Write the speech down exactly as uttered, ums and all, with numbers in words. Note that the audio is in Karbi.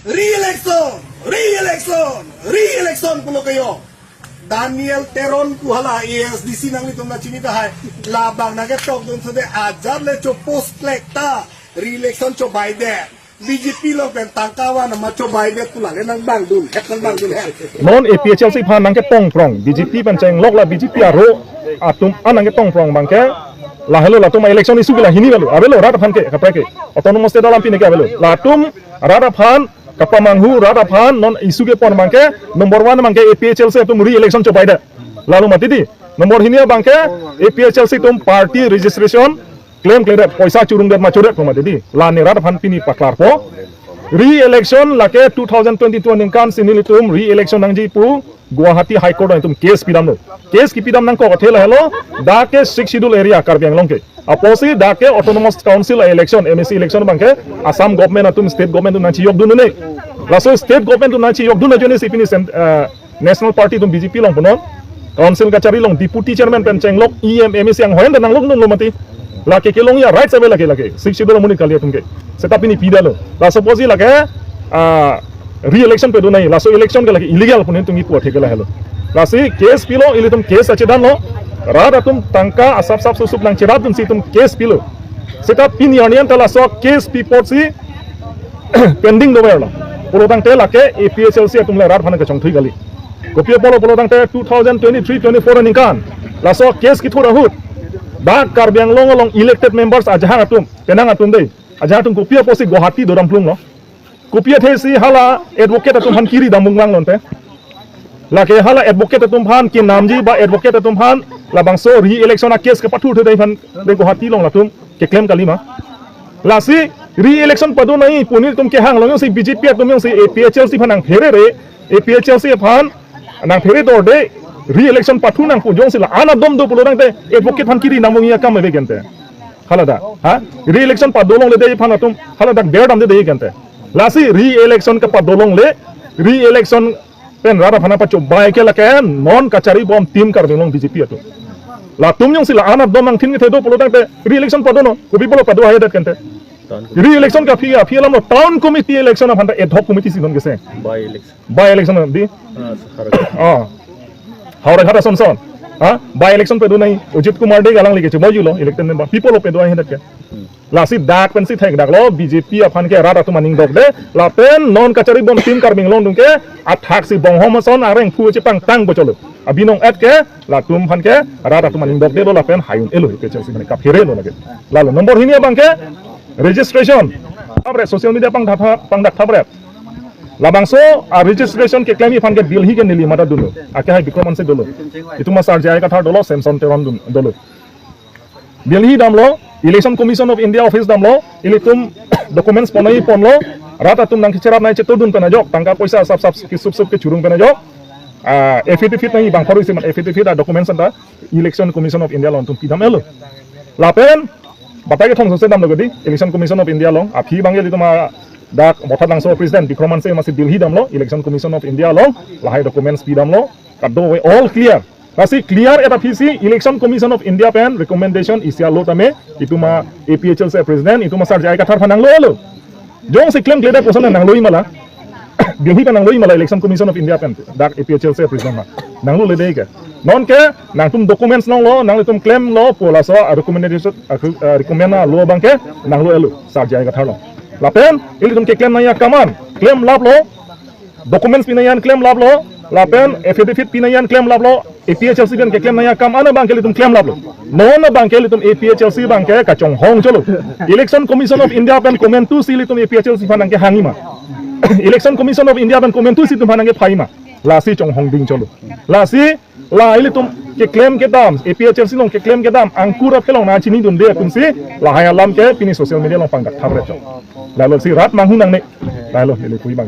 Re-election, re-election, re-election pulo ke yo. Daniel Teron pu hala A S D C nanglitum nangchini tahai. Labang nangketokdun sode ajat le cho post klek ta. Re-election chobaidet. B J P along pen tangka van ma chobaidet pu lale nangbangdun. Het nangbangdun het. Non A P H L C aphan nangketongprong. B J P pen chenglok la B J P aro atum an nangketongprong abangke. Lahelo latum election issue ke la hini avelo. Avelo rat aphan ke kaprek ke. Autonomous state alam pine ke avelo. Latum rat aphan kapamanghu rat aphan non issue kepon abangke number one abangke A P H L C atum re-election chobaidet. Lalu mati di. Number hini abangke A P H L C atum party registration klemkledet, poisa churungdet ma chodet pu mati di. Lane rat aphan pini paklarpo. Re-election lake two thousand twenty-two aningkan si nelitum re-election nangji pu Guwahati High Court nangtum case pidamlo. Case kepidam nangkok athe lahelo, dak ke Sixth Schedule area Karbi Anglong ke. Apotsi dak ke Autonomous Council election, M A C election abangke Assam government atum, state government atum nangchiyokdun un-e. Laso state government atum nangchiyokdun ajoine si pini cent-, eh, National Party atum B J P along punon. Council kachari along deputy chairman pen chenglok E M, M A C anghoi anta nanglokdunlo mati. Lake kelong ya rights ave lake lake. Sixth Schedule amonit kali atum ke. Seta pini pidamlo. Laso apotsi lake, ah, re-election pado nangji. Laso election ke lake illegal pu nelitum kipu athe ke lahelo. Lasi case pilo, ilitum case achedanlo. Rat atum tangka asap sap susup nangcherapdun si itum case pilo. Seta pini arni anta laso case pi apotsi pending doverlo. Pulo tangte lake A P H L C atum le rat aphan kachongthui kali. Kopi apotlo pulo tangte two thousand twenty-three twenty-four aningkan laso case kethur ahut dak Karbi Anglong along elected members ajahak atum, penang atum dei, ajahak atum kopi apotsi Guwahati dodam plunglo. Kopi athe si hala advocate atum aphan kiri dam bung vanglo ante. Lake hala advocate atum aphan kenamji ba advocate atum aphan labangso re-election a case kepathurthe dei aphan dei Guwahati along latum keklem kalima. Lasi re-election pado nangji pu nelitum kehang along jongsi B J P atum jongsi A P H L C aphan nangpherere, A P H L C aphan nangphere dorde re-election pathu nang pu jongsi la-an adom do pulo tangte advocate aphan kiri dam bung ya kam ave kente. Hala dak, ha? Re-election pado longle dei aphan atum hala dak ber damde dei kente. Lasi re-election kepado longle, re-election pen rat aphan pachobai ke lake non kachari bom team Karbi Anglong B J P atum. Latum jongsi la-an adom nangthin kethe do pulo tangte re-election padonon, kopi pulo pado haidet kente. Re-election ke aphi, aphi alamlo town committee election aphan ta ad hoc committee si non kese. By election. By election di. Ah, Howraghat. Ah. Howraghat ason son. Ha? By election pado nangji. Ajit Kumar Dey alangli ke cheboi julo elected member. Pi pulo pado haidet ke. Hmm. Lasi dak pensi thekdaklo B J P aphan ke rat atum aning dokde. Lapen non kachari bom team Karbi Anglong atum ke athak si bonghom ason areng phu chepangtang bocholo. Abinong et ke latum aphan ke rat atum aning dokdelo lapen haiun-elo ke chengsi mane kapherelo lake. Lalu number hini abangke registration. Apre social media pangdak tha-, pangdak thapre. Labangso a registration keklemji aphan ke Delhi ke neli mata dunlo. Ake hai Bikram Hanse dolo. Itum asar J I Kathar dolo, Samson Teron dun-, dolo. Delhi damlo, Election Commission of India office damlo, ilitum documents ponai ponlo, rat atum nangkecherap nangchetordun pen ajok, tangka poisa sap sap kisup sup kechurung pen ajok, ah, affidavit nangji bang pharo isi man affidavit a documents anta Election Commission of India along itum pidam-etlo. Lapen, batai kethom sose damlo gedi, Election Commission of India along, aphi abangke ilitum a dak Bothadangso President Bikram Hanse masi Delhi damlo, Election Commission of India along, lahai documents pidamlo, kadokave all clear. Lasi clear et aphi si Election Commission of India pen recommendation isi alo tame itum a APHLC president itum asar J I Kathar aphan nanglo-etlo. Jongsi klemkledet koson nangloi mala. Delhi pen nangloi mala Election Commission of India pen dak APHLC president ma. Nanglole dei ke. Non ke nangtum documents longlo, nanglitum klemlo pu laso a recommendation a, a recommend alo abangke nanglo-etlo sar J I Kathar along. Lapen ilitum keklem nangji akam an klemlaplo. Documents pi nangji an klemlaplo, lapen affidavit pi nangji an klemlaplo, APHLC pen keklem nangji akam an abangke ilitum klemlaplo. Non abangke ilitum APHLC abangke kachonghong cholo. Election Commission of India pen komantu si ilitum APHLC aphan nangkehangji ma. Election Commission of India pen komantu si itum aphan nangkephai ma. Lasi chonghong ding cholo. Lasi la ilitum keklem kedam, APHLC along keklem kedam angkur aphelong nangchinidunde atum si lahai alam ke pini social media along pangdak thapre chok. Lalo si rat manghu nangne. Lalo neli pu abang.